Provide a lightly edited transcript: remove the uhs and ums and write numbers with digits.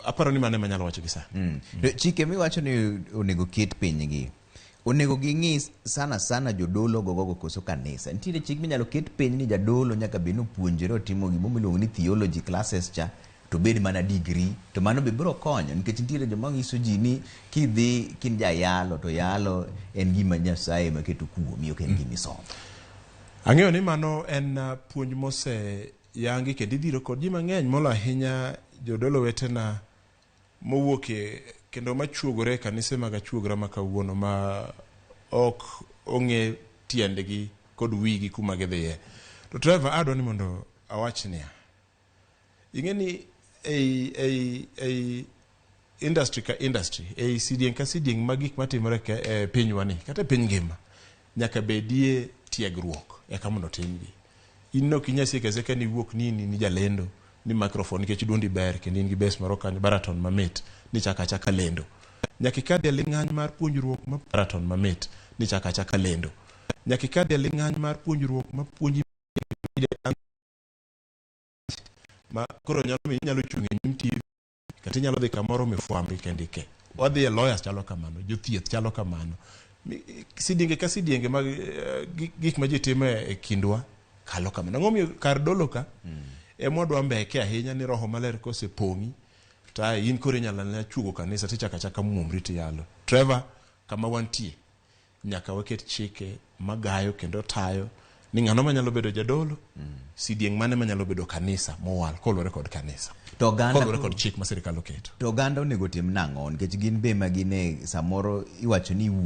Aparo ni mano ema anyalo wacho gi sani. To chike miwacho ni onego ket pinygi onego ging'i sana sana jodolo gogogo koso kanisa nitiere chik minyalo ket piny ni jadolo nyaka bed ni opuonjore otimo gima iluongo ni theology classes cha to bed mana degree to mano be biro konyo nikech nitiere joma nyiso ji ni kidhi kin jayalo to yalo en gima Nyasaye ema keto kuomi ok en gima isomo. Ang'eyo ni mano en puonj mose yangi kendo idhiro kod ji mang'eny molo ahinya jodolo wetena mowuok e kendo machuogore e kanise mag achuogra ma kawuono ma ok ong'e tiendgi kod wigi kuma gidhiye. To Trevor, adwa ni mondo awach niya, ing'e ni ei industry ka industry, ei sidieng' ka sidieng' mag gik matimore e pinywa ni kata e piny ngima, nyaka bedie tiegruok eka mondo otimgi. In ok inyal sieko asieka ni iwuok ni in in jalendo ni microphone nikech duondi ber kendo in gi bass moro kanyo baritone mamit ni chaka achaka lendo. Nyaka ikadhi e ling'any mar puonjruok ma baritone mamit ni chaka achaka lendo. Nyaka ikadhi e ling'any mar puonjruok ma puonji ma koro nyalo miyo inyalo chung' e nyim TV kata inyalo dhi kamoro mifwambi kendo ike. Wadhi e lawyers chalo kamano, jothieth chalo kamano. Sidienge ka sidienge mag gik ma ji timo e kindwa kalo kamano. Ang'o momiyo kar dolo ka ema wadwa mbeke ahinya ni roho maler kosepong'i to ae in koro inyalo anyala chuogo kanisa tichako achaka muomri tiyalo. Trevor, kama wantie nyaka waket chike magayo kendo tayo ni ng'ano manyalo bedo jadolo, sidieng' mane manyalo bedo kanisa mowal koluwore kod kanisa. To oganda koluwore kod chik ma sirikal oketo. To oganda onego tim nang'o nikech gin be ma gine samoro iwacho ni iwuo